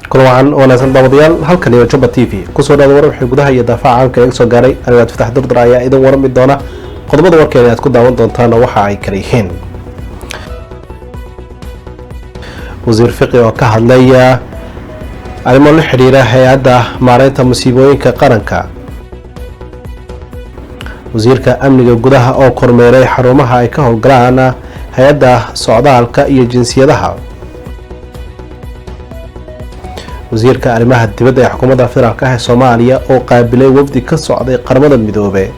Kulan wanaagsan daawadayaal, halkan iyo Jubba TV, kusoo dhawaada war wixii gudaha iyo daafaha caalamka iga soo gaaray. Anigaad Fatax Durdar ayaa idin warami doona. Qodobada warkeena aad ku daawan doontaana waxa ay kala yihiin: Wasiir Fiqi oo ka hadlaya arrimo la xidhiira Hay-adda Maareynta Musiibooyinka Qaranka, wasiirka amniga gudaha oo kormeeray xarumaha ay ka howlgalaan Hay-adda Socdaalka iyo Jinsiyadaha, wasiirka arrimaha dibadda ee xukuumadda federaalk ah ee Soomaaliya oo qaabilay wafdi ka socday Qaramada Midoobe,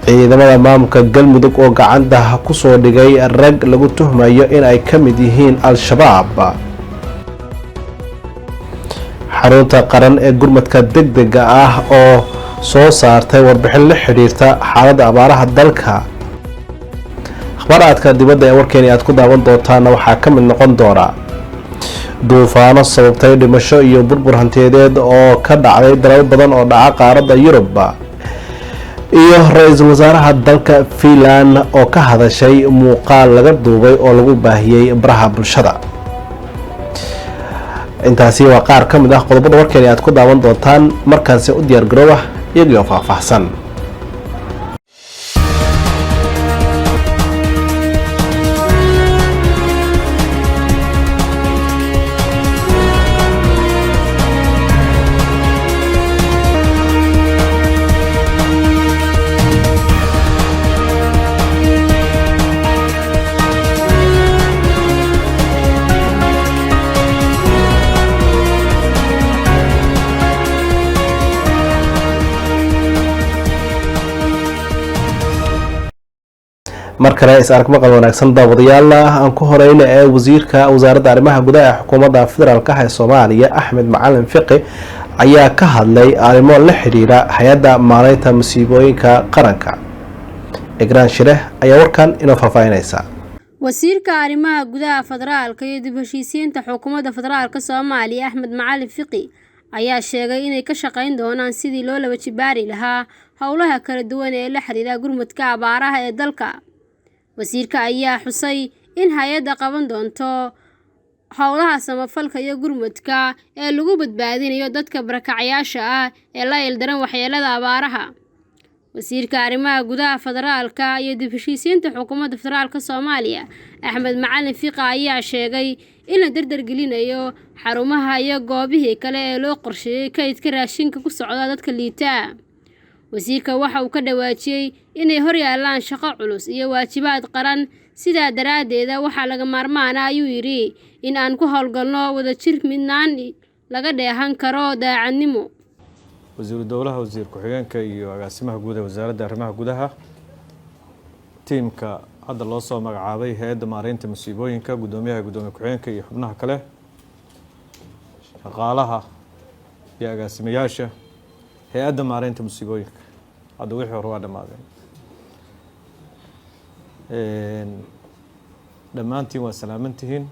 ciidamada maamulka Galmudug oo gacanta kusoo dhigay rag lagu tuhmayo in ay ka mid yihiin Al-Shabaab, xarunta qaran ee gurmadka deg dega ah oo soo saartay warbixin la xidhiirta xaaladda abaaraha dalka. Akhbaaraadka dibadda ee warkeeni aad ku daawan doontaana waxaa ka mid noqon doona duufaano sababtay dhimasho iyo burbur hantiyadeed oo ka dhacday dalal badan oo dhaca qaaradda Yurub, iyo ra-iisul wasaaraha dalka Finland oo ka hadashay muuqaal laga duubay oo lagu baahiyey baraha bulshada. Intaasi waa qaar ka mid ah qodobada warkeeni aad ku daawan doontaan. Markaanse u diyaar garooba iyagoo faahfaahsan. Mar kale is arag maqal wanaagsan daawadayaal. Aan ku horeyna ee wasiirka wasaaradda arrimaha gudaha ee xukuumadda federaalk ah ee Soomaaliya, Axmed Macalin Fiqi, ayaa ka hadlay arrimo la xidhiira Hay-adda Maareynta Musiibooyinka Qaranka. Egraan Shireh ayaa warkan inoo faahfaahinaysa. Wasiirka arrimaha gudaha, federaalka iyo dib heshiisiinta xukuumadda federaalka Soomaaliya, Axmed Macalin Fiqi, ayaa sheegay inay ka shaqeyn doonaan sidii loo laba jibaari lahaa howlaha kala duwan ee la xiriira gurmudka abaaraha ee dalka. Wasiirka ayaa xusay in hay-adda qaban doonto howlaha samafalka iyo gurmudka ee lagu badbaadinayo dadka barakacyaasha ah ee la ildaran waxyeelada abaaraha. Wasiirka arrimaha gudaha, federaalka iyo dib heshiisiinta xukuumadda federaalka Soomaaliya, Axmed Macalin Fiqa, ayaa sheegay in la dardargelinayo xarumaha iyo goobihii kale ee loo qorsheeyey kaydka raashinka ku socda dadka liita. Wasiirka waxa uu ka dhawaajiyey inay hor yaallaan shaqo culus iyo waajibaad qaran, sidaa daraaddeeda waxaa laga maarmaana, ayuu yidhi, in aan ku howlgalno wadajir, midnaan laga dheehan karo daacadnimo. Wasiiru dowlaha, wasiir ku-xigeenka iyo agaasimaha guud ee Wasaaradda Arrimaha Gudaha, tiimka hadda loo soo magacaabay Hay-adda Maareynta Musiibooyinka, guddoomiyaha, guddoomiye ku-xigeenka iyo xubnaha kale, shaqaalaha iyo agaasimayaasha Hay-adda Maareynta Musiibooyinka, hadda wixii hore waa dhammaadeen. Dhammaantiin waa salaamantihiin.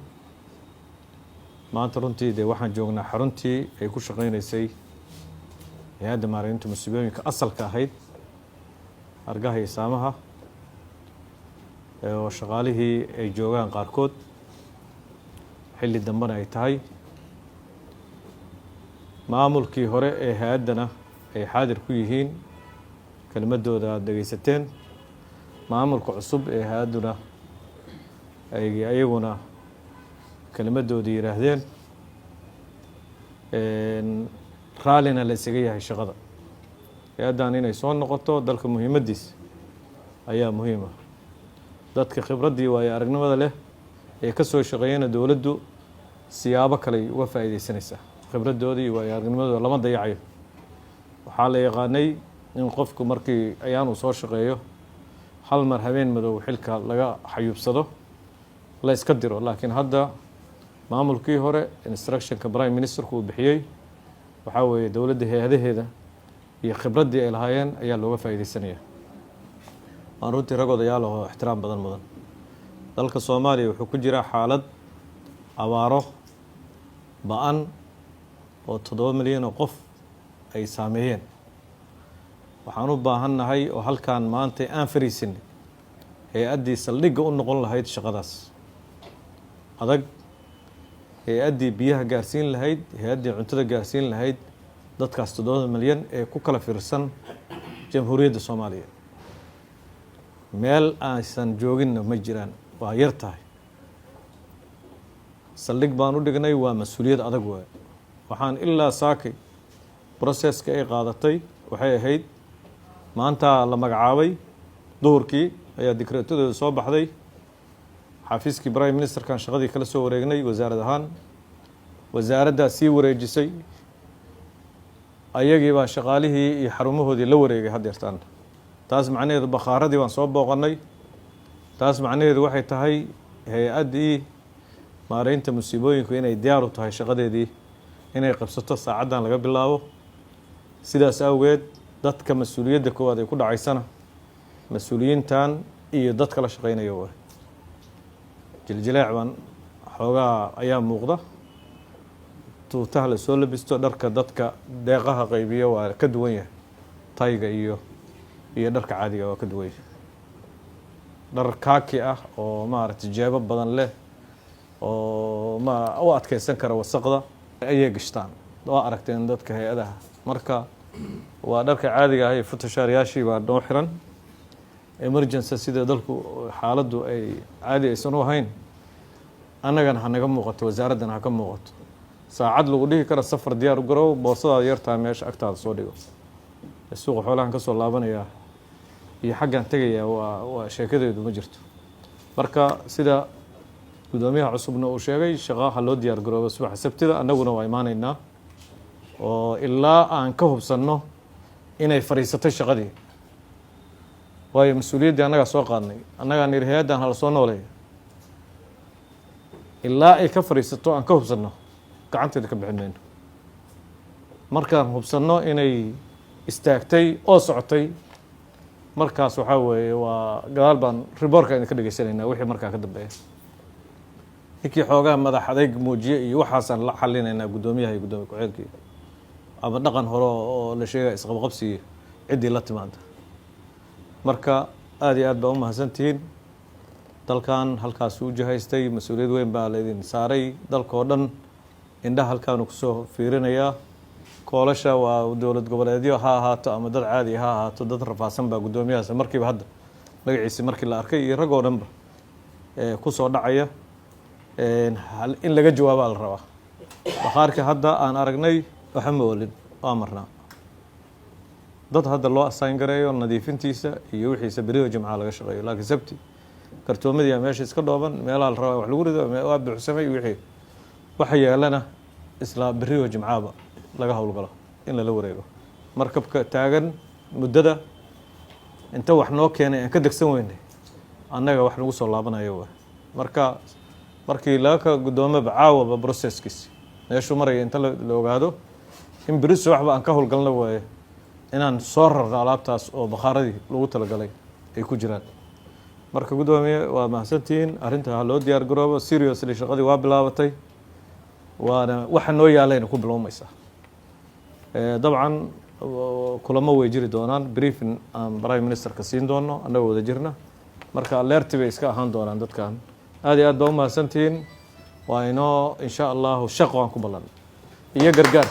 Maanta runtii dee waxaan joognaa xaruntii ay ku shaqeyneysay Hay-adda Maareynta Musiibooyinka asalka ahayd, Argaha iyo Saamaha, oo shaqaalihii ay joogaan qaarkood, xilli dambena ay tahay, maamulkii hore ee hay-addana ay xaadir ku yihiin, kelmadooda aada dhegeysateen, maamulka cusub ee hay-adduna ay ayaguna kelmadooda yidhaahdeen, raallina la isaga yahay shaqada hay-addan inay soo noqoto. Dalka muhiimaddiisa ayaa muhiim ah. Dadka khibraddii waayo aragnimada leh ee ka soo shaqeeyana dowladdu siyaabo kaley uga faa'iideysanaysaa. Khibradooda iyo waayo aragnimadooda lama dayacayo. Waxaa la yaqaanay in qofku markii ayaan uu soo shaqeeyo hal mar habeen madow xilka laga xayuubsado, la iska diro, laakiin hadda maamulkii hore instructionka prime ministerku uu bixiyey waxaa weeye dowladda hay-adaheeda iyo khibraddii ay lahaayeen ayaa looga faa'iideysanaya. Waan runtii rag odayaal oo ixtiraam badan mudan. Dalka Soomaaliya wuxuu ku jiraa xaalad abaaro ba-an oo 7 milyan oo qof ay saameeyeen. Waxaan u baahan nahay oo halkaan maanta aan fariisinay hay-addii saldhigga u noqon lahayd shaqadaas adag. Hay-addii biyaha gaarsiin lahayd, hay-addii cuntada gaarsiin lahayd dadkaas 7 milyan ee ku kala fiirsan Jamhuuriyadda Soomaaliya, meel aysan jooginna ma jiraan, waa yar tahay. Saldhig baan u dhignay, waa mas-uuliyad adag waay. Waxaan ilaa saakay processka ay qaadatay waxay ahayd, maanta la magacaabay, duhurkii ayaa dikreetadooda soo baxday. Xafiiskii prime ministerkan shaqadii kala soo wareegnay wasaarad ahaan, wasaaraddaa sii wareejisay, ayagii baa shaqaalihii iyo xarumahoodii la wareegay haddeertaan. Taas macnaheedu bakhaaradii baan soo booqannay. Taas macnaheedu waxay tahay hay-addii maareynta musiibooyinku inay diyaar u tahay shaqadeedii inay qabsato saacaddan laga bilaabo. Sidaas awgeed dadka mas-uuliyadda koowaad ay ku dhacaysana mas-uuliyiintan iyo dadka la shaqeynaya waay. Jiljileec baan xoogaa ayaa muuqda. Tuutaha la soo labisto, dharka dadka deeqaha qaybiyo waa ka duwan yahay tayga iyo dharka caadiga, waa ka duwan yahay. Dhar kaaki ah oo maaragtay jeebo badan leh oo ma u adkeysan kara wasaqda ayay gashtaan. Waa aragteen dadka hay-adaha. Marka waa dharka caadiga ah iyo futashaariyaashii baa noo xiran. Emergency sida dalku xaaladdu ay caadi aysan u ahayn, annagana ha naga muuqato, wasaaraddana ha ka muuqato. Saacad lagu dhihi karo safar diyaar u garow, boorsadaada yartaa meesha agtaada soo dhigo, suuqa xoolahan ka soo laabanayaa iyo xaggaan tegayaa, waa sheekadeedu ma jirto. Marka sida guddoomiyaha cusubna uu sheegay, shaqa ha loo diyaar garoobo subaxa Sabtida. Annaguna waa imaanaynaa oo ilaa aan ka hubsanno inay fadhiisatay shaqadii, waayo mas-uuliyaddii annagaa soo qaadnay, annagaa niri hay-addan hala soo nooleeyo. Ilaa ay ka fadhiisato aan ka hubsanno, gacanteeda ka bixin mayno. Markaan hubsanno inay istaagtay oo socotay, markaas waxaa weeye waa gadaal baan reportka idinka dhegeysanaynaa. Wixii markaa ka dambeeya, ninkii xoogaa madax adayg muujiye iyo waxaasaan la xalinaynaa, guddoomiyaha iyo guddoomiye ku-xigeenkii, ama dhaqan hore oo la sheegaya isqabqabsiyo ciddii la timaada. Marka aada iyo aad baa u mahadsantihiin. Dalkan halkaas u jihaystay, mas-uuliyad weyn baa laydin saaray. Dalkoo dhan indhaha halkaanu kusoo fiirinayaa. Koolasha waa dowlad goboleedyo ha ahaato ama dad caadi ha ahaato, dad rafaadsan baa guddoomiyahaas markiiba hadda magaciisi markii la arkay iyo rag oo dhanba kusoo dhacaya. In laga jawaabaa la rabaa. Bakhaarka hadda aan aragnay waxa ma olin, waa marnaa dad hadda loo assign gareeyo nadiifintiisa iyo wixiisa beriho Jimcaha laga shaqeeyo, laakiin Sabti kartoomadii meesha iska dhooban, meelaha la rabaa wax lagu rido waa buuxsamay. Wixii waxa yeelana isla beriho Jimcaaba laga howlgalo in lala wareego. Markabka taagan muddada inta wax noo keenay aan ka degsan weynay, annaga wax nagu soo laabanayo wa. Marka markii laga ka guddoomoba caawaba processkiisi meeshuu maraya inta la ogaado, in beri subaxba aan ka howlgalna waaye, inaan soo rarno alaabtaas oo bakhaaradii lagu talagalay ay ku jiraan. Marka guddoomiye, waa mahadsantihiin. Arrinta ha loo diyaar garoobo seriously. Shaqadii waa bilaabatay, waana waxa noo yaalayna ku bilowmaysaa. Dabcan kulamo way jiri doonaan, briefing aan prime ministerka siin doono annagoo wada jirna. Marka alert bay iska ahaan doonaan dadkan. Aad iyo aad baa u mahadsantihiin. Waa inoo insha Allahu shaqo aan ku ballan iyo gargaar.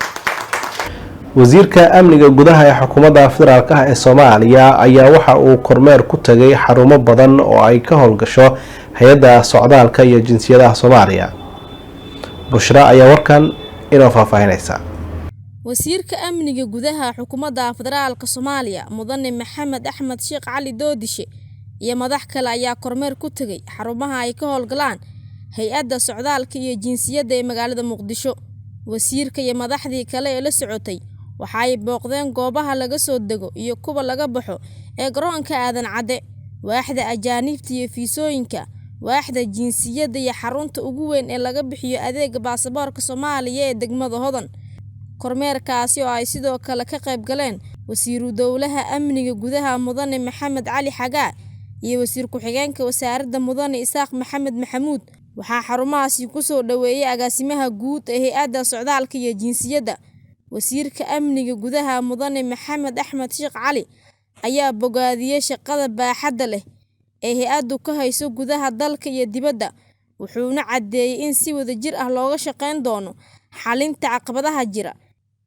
Wasiirka amniga gudaha ee xukuumadda federaalk ah ee Soomaaliya ayaa waxa uu kormeer ku tagay xarumo badan oo ay ka howlgasho hay-adda socdaalka iyo jinsiyadaha Soomaaliya. Bushra ayaa warkan inoo faahfaahinaysa. Wasiirka amniga gudaha xukuumadda federaalka Soomaaliya, Mudane Maxamed Axmed Sheekh Cali Doodishe, iyo madax kale ayaa kormeer ku tegay xarumaha ay ka howlgalaan hay-adda socdaalka iyo jinsiyadda ee magaalada Muqdisho. Wasiirka iyo madaxdii kale ee la socotay waxa ay booqdeen goobaha laga soo dego iyo kuwa laga baxo ee garoonka Aadan Cadde, waaxda ajaanibta iyo fiisooyinka, waaxda jinsiyadda iyo xarunta ugu weyn ee laga bixiyo adeega baasaboorka Soomaaliya ee degmada Hodan. Kormeerkaasi oo ay sidoo kale ka qayb galeen wasiiru dowlaha amniga gudaha, Mudane Maxamed Cali Xagaa, iyo wasiir ku-xigeenka wasaaradda, Mudane Isaaq Maxamed Maxamuud, waxaa xarumahaasi ku soo dhoweeyay agaasimaha guud ee hay-adda socdaalka iyo jinsiyadda. Wasiirka amniga gudaha, Mudane Maxamed Axmed Sheekh Cali, ayaa bogaadiyey shaqada baaxadda leh ee hay-addu ka hayso gudaha dalka iyo dibadda. Wuxuuna caddeeyay in si wadajir ah looga shaqeyn doono xallinta caqabadaha jira,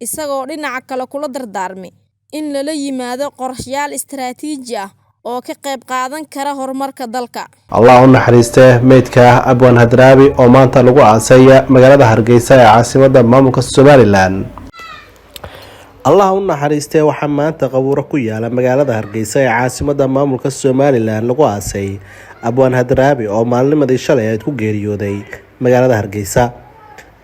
isagoo dhinaca kale kula dardaarmay in lala yimaado qorshayaal istiraatiiji ah oo ka qayb qaadan kara horumarka dalka. Allah u naxariistee meydka Abwaan Hadraawi oo maanta lagu aasay magaalada Hargeysa ee caasimada maamulka Somalilan. Allah u naxariistee waxaa maanta qabuuro ku yaala magaalada Hargeysa ee caasimada maamulka Somalilan lagu aasay Abwaan Hadraawi oo maalnimadii shalay ayd ku geeriyooday magaalada Hargeysa.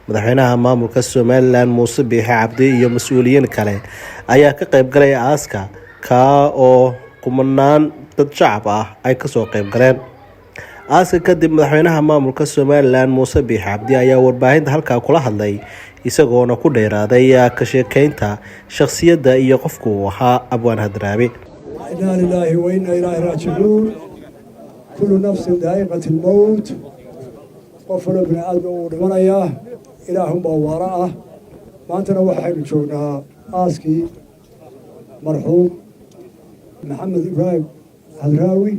Madaxweynaha maamulka Somalilan Muuse Biixi Cabdi iyo mas-uuliyiin kale ayaa ka qaybgalay aaska, kaa oo kumanaan dad shacab ah ay kasoo qaybgaleen aaska. Kadib madaxweynaha maamulka Somalilan Muuse Biixi Cabdi ayaa warbaahinta halkaa kula hadlay, isagoona ku dheeraaday ka sheekeynta shakhsiyadda iyo qofku uu ahaa Abwaan Hadraawi. إنا لله وإنا إليه راجعون. كل نفس ذائقة الموت. Qof walba bini aadma uu dhimanayaa, ilaahunbaa waara ah. Maantana waxaynu joognaa aaskii marxuum Maxamed Ibraahim Hadraawi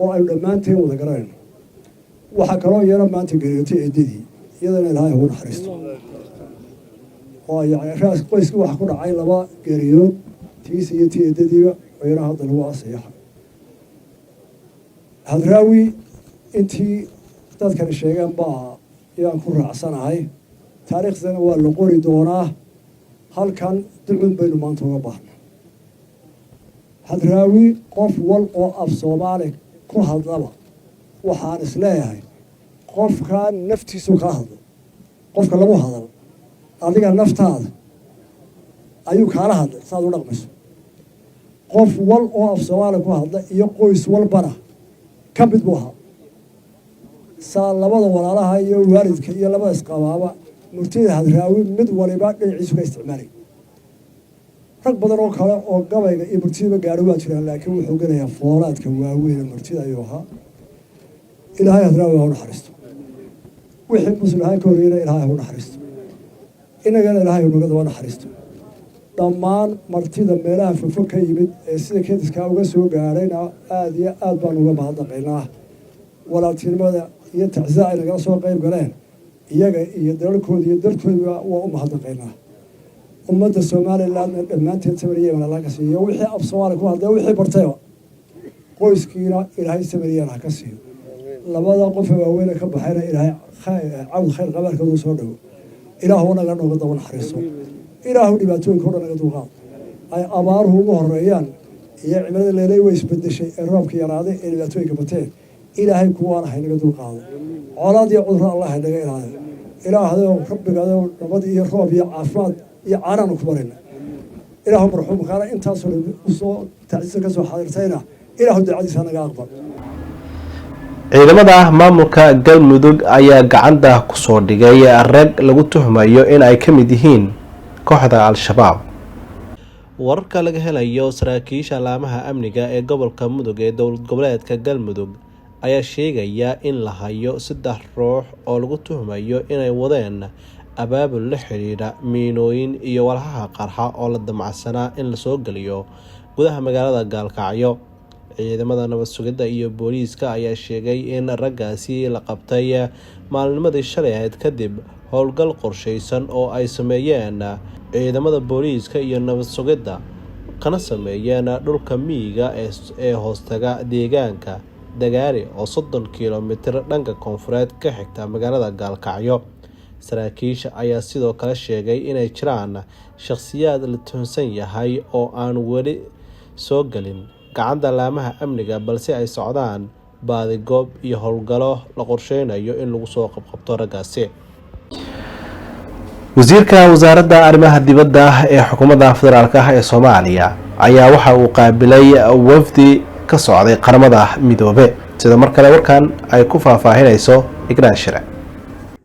oo aynu dhammaanteen wada garanayno. Waxaa kaloo iyana maanta geeriyootay eedadii, iyadana Ilaahay ugu naxariisto. Oo yani raas qoyskii waxa ku dhacay laba geeriyood, tiisa iyo tii eedadiiba, oo iyana hadda lagu aasaya. Hadraawi intii dadkani sheegeen baa yaan ku raacsanahay. Taariikhdana waa la qori doonaa. Halkan ducun baynu maanta uga baahna. Hadraawi qof wal oo af Soomaali ku hadlaba waxaan is leeyahay qofkaa naftiisu kala hadlay. Qofka lagu hadal adiga naftaada ayuu kaala hadlay saaad u dhaqmayso. Qof wal oo af Soomaali ku hadla iyo qoys walbana ka mid buu ahaa. Saa labada walaalaha iyo waalidka iyo labada isqabaaba murtida Hadraawi mid waliba dhinaciisu ka isticmaalay. Rag badan oo kale oo gabayga iyo murtidaba gaadho waa jiraan, laakiin wuxuu gelayaa foolaadka waaweyn murtida ayuu ahaa. Ilaahay Hadraawi ha u naxariisto. Wixii muslim ahaan ka horreeyana Ilaahay ha u naxariisto. Innagana Ilaahay naga daba naxariisto. Dhammaan martida meelaha fogfog ka yimid ee sida kediskaa uga soo gaadhayna aada iyo aad baan uga mahadnaqaynaa. Walaaltinimada iyo tacsida ay nagala soo qayb galeen iyaga iyo dalalkooda iyo dalkooda waa u mahadnaqaynaa. Ummadda Somalilandna dhammaanteed samir iyo iimaan Allah ka siiyo, wixii af Soomaali ku hadlay, wixii bartayba. Qoyskiina Ilaahay samir iyo iimaan ha ka siiyo. Labada qof ee waaweyne ka baxayna Ilaahay cawd khayr qabaarkooda soo dhowo. Ilaahu naga nooga daba naxariiso. Ilaahu dhibaatooyinka o dhan naga dulqaad, ay abaaruhu ugu horeeyaan iyo cimilada leelay way isbedeshay ee roobka yaraaday ee dhibaatooyinka bateen. Ilaahay kuwaana haynaga dulqaado. Colaad iyo cudurro Allah haynaga ilaaliyo. Ilaahdow, rabbigadow, nabad iyo roob iyo caafimaad iyo caanaanu ku barayna. Ilaahu marxuumkaana intaasoo dhan usoo tacsiisa kasoo xaadirtayna Ilaahu ducadiisa naga aqbal. Ciidamada maamulka Galmudug ayaa gacanta kusoo dhigay rag lagu tuhmayo in ay ka mid yihiin kooxda Al-Shabaab. Wararka laga helayo saraakiisha laamaha amniga ee gobolka Mudug ee dowlad goboleedka Galmudug ayaa sheegaya in la hayo saddex ruux oo lagu tuhmayo inay wadeen abaabul la xiriira miinooyin iyo walxaha qarxa oo la damacsanaa in lasoo geliyo gudaha magaalada Gaalkacyo. Ciidamada nabad sugidda iyo booliiska ayaa sheegay in raggaasi la qabtay maalinimadii shalay ahayd, kadib howlgal qorsheysan oo ay sameeyeen ciidamada booliiska iyo nabad sugidda, kana sameeyeen dhulka miyiga ee hoostaga deegaanka Dagaari oo 30 kilomitir dhanka koonfureed ka xigta magaalada Gaalkacyo. Saraakiisha ayaa sidoo kale sheegay inay jiraan shakhsiyaad la tuhunsan yahay oo aan weli soo gelin gacanta laamaha amniga, balse ay socdaan baadigoob iyo howlgallo la qorsheynayo in lagu soo qabqabto raggaasi. Wasiirka wasaaradda arrimaha dibadda ee xukuumadda federaalka ah ee Soomaaliya ayaa waxa uu qaabilay wafdi ka socday Qaramada Midoobe, sida mar kale warkan ay ku faahfaahinayso Igraan Shire.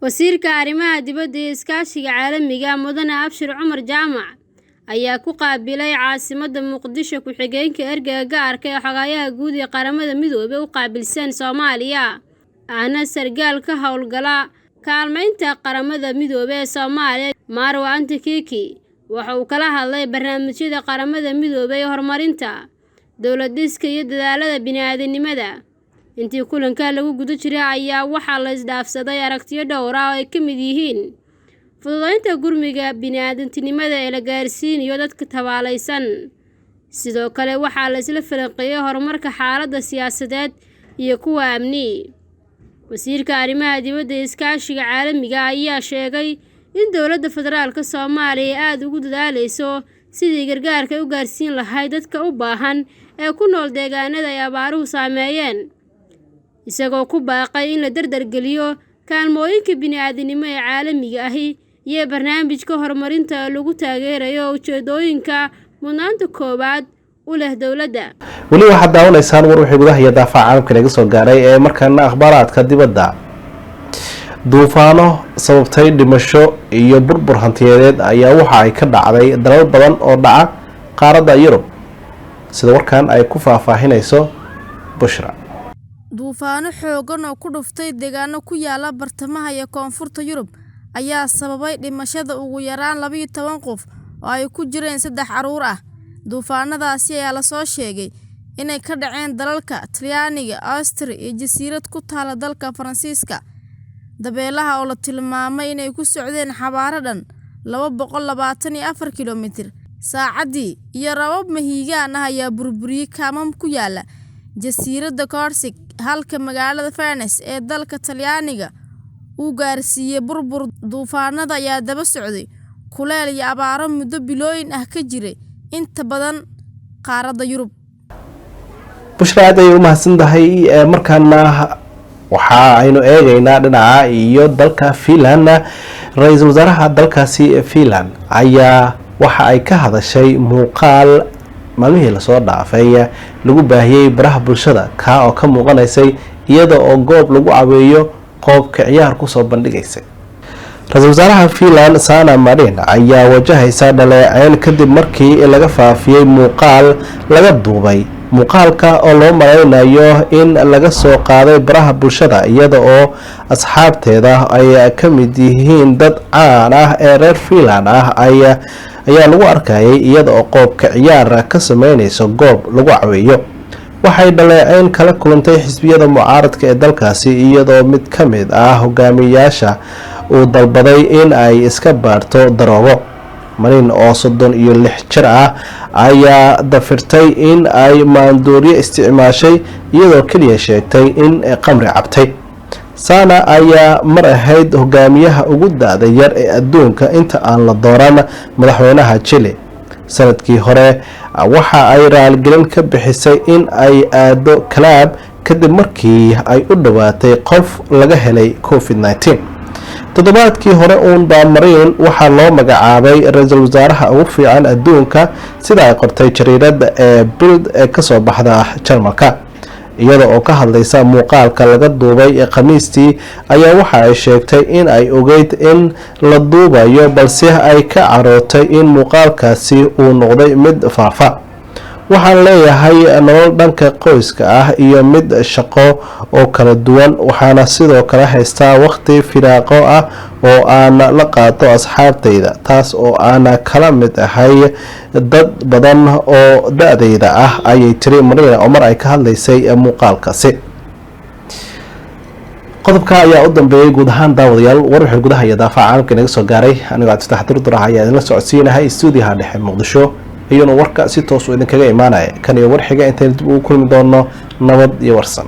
Wasiirka arrimaha dibadda iyo iskaashiga caalamiga, Mudane Abshir Cumar Jaamac, ayaa ku qaabilay caasimadda Muqdisho ku-xigeenka ergeyga gaarka ee Xoghayaha Guud ee Qaramada Midoobay u qaabilsan Soomaaliya, ahna sargaal ka howlgala kaalmeynta Qaramada Midoobay ee Soomaaliya, Marwa Antikiki. Waxa uu kala hadlay barnaamijyada Qaramada Midoobay ee horumarinta, dowlad dhiska iyo dadaallada bini'aadantinimada. Intii kulanka lagu guda jiray ayaa waxaa la isdhaafsaday aragtiyo dhowr ah oo ay ka mid yihiin fududeynta gurmadka bini'aadantinimada ee la gaarsiinayo dadka tabaalaysan. Sidoo kale waxaa la isla falanqeeyay horumarka xaaladda siyaasadeed iyo kuwa amni. Wasiirka Arrimaha Dibadda iyo Iskaashiga Caalamiga ah ayaa sheegay in dowladda federaalka Soomaaliya ay aad ugu dadaaleyso sidii gargaarka u gaarsiin lahayd dadka u baahan ee ku nool deegaanada ay abaaruhu saameeyeen, isagoo ku baaqay in la dardargeliyo kaalmooyinka bini'aadantinimo ee caalamiga ahi iyo barnaamijka horumarinta lagu taageerayo ujeedooyinka mudnaanta koowaad u leh dowladda. Weli waxaad daawanaysaan war wixii gudaha iyo daafaha caalamka inaga soo gaaray ee markaana akhbaaraadka dibadda. Duufaano sababtay dhimasho iyo burbur hantiyadeed ayaa waxa ay ka dhacday dalal badan oo dhaca qaaradda Yurub, sida warkan ay ku faahfaahinayso Bushra. Duufaano xooggan oo ku dhuftay deegaano ku yaala bartamaha iyo koonfurta Yurub ayaa sababay dhimashada ugu yaraan 12 qof oo ay ku jireen 3 carruur ah. Duufaanadaasi ayaa la soo sheegay inay ka dhaceen dalalka Talyaaniga, Austria iyo jasiirad ku taalla dalka Faransiiska. Dabaylaha oo la tilmaamay inay ku socdeen xawaare dhan 224 kiiloomitir saacaddii iyo roobab mahiigaan ah ayaa burburiyay kaamam ku yaala jasiiradda Corsica, halka magaalada Venice ee dalka Talyaaniga uu gaarsiiyay burbur. Duufaanada ayaa daba socday kuleyl iyo abaaro muddo bilooyin ah ka jiray inta badan qaaradda Yurub. Bushra, aad ayay u mahadsan tahay. Markaana waxa aynu eegaynaa dhinaca iyo dalka Finland. Ra-iisul wasaaraha dalkaasi Finland ayaa waxa ay ka hadashay muuqaal maalmihii lasoo dhaafay lagu baahiyey baraha bulshada, kaa oo ka muuqanaysay iyada oo goob lagu caweeyo qoobka ciyaar kusoo bandhigaysay. Ra-iisul wasaaraha Finland Sana Marin ayaa wajahaysa dhaleeceyn kadib markii laga faafiyey muuqaal laga duubay, muuqaalka oo loo malaynayo in laga soo qaaday baraha bulshada, iyada oo asxaabteeda ay ka mid yihiin dad caan ah ee reer Finland ah ayaa lagu arkayay iyada oo qoobka ciyaar ka sameyneysa goob lagu caweeyo. Waxay dhaleeceyn kala kulantay xisbiyada mucaaradka ee dalkaasi, iyadoo mid ka mid ah hogaamiyayaasha uu dalbaday in ay iska baarto daroogo. Marin oo 36 jir ah ayaa dafirtay in ay maanduuryo isticmaashay, iyadoo keliya sheegtay in qamri cabtay. Sana ayaa mar ahayd hogaamiyaha ugu da-da yar ee adduunka inta aan la dooran madaxweynaha Chile. Sanadkii hore waxa ay raaligelin ka bixisay in ay aado kalaab kadib markii ay u dhowaatay qof laga helay COVID-19. Toddobaadkii hore uun baa Marin waxaa loo magacaabay ra-iisul wasaaraha ugu fiican adduunka, sida ay qortay jariirada ee Bild ee kasoo baxda Jarmalka. Iyada oo ka hadlaysa muuqaalka laga duubay ee Khamiistii ayaa waxa ay sheegtay in ay ogeyd in la duubayo, balse ay ka carootay in muuqaalkaasi uu noqday mid faafa. Waxaan leeyahay nolol dhanka qoyska ah iyo mid shaqo oo kala duwan, waxaana sidoo kale haystaa waqti firaaqo ah oo aan la qaato asxaabtayda, taas oo aan kala mid ahay dad badan oo da-dayda ah, ayay tiri Marina oo mar ay ka hadlaysay muuqaalkaasi. Qodobka ayaa u dambeeyay guud ahaan daawadayaal war wixii gudaha iyo daafaha caalamka inaga soo gaaray. Anigoo Cabdifatax Durdurah ayaa idinla socodsiinahay stuudiyaha dhexe Muqdisho, iyaduna warka si toos u idinkaga imaanaya. Kan iyo war xiga intaynu dib ugu kulmi doono, nabad iyo warsan.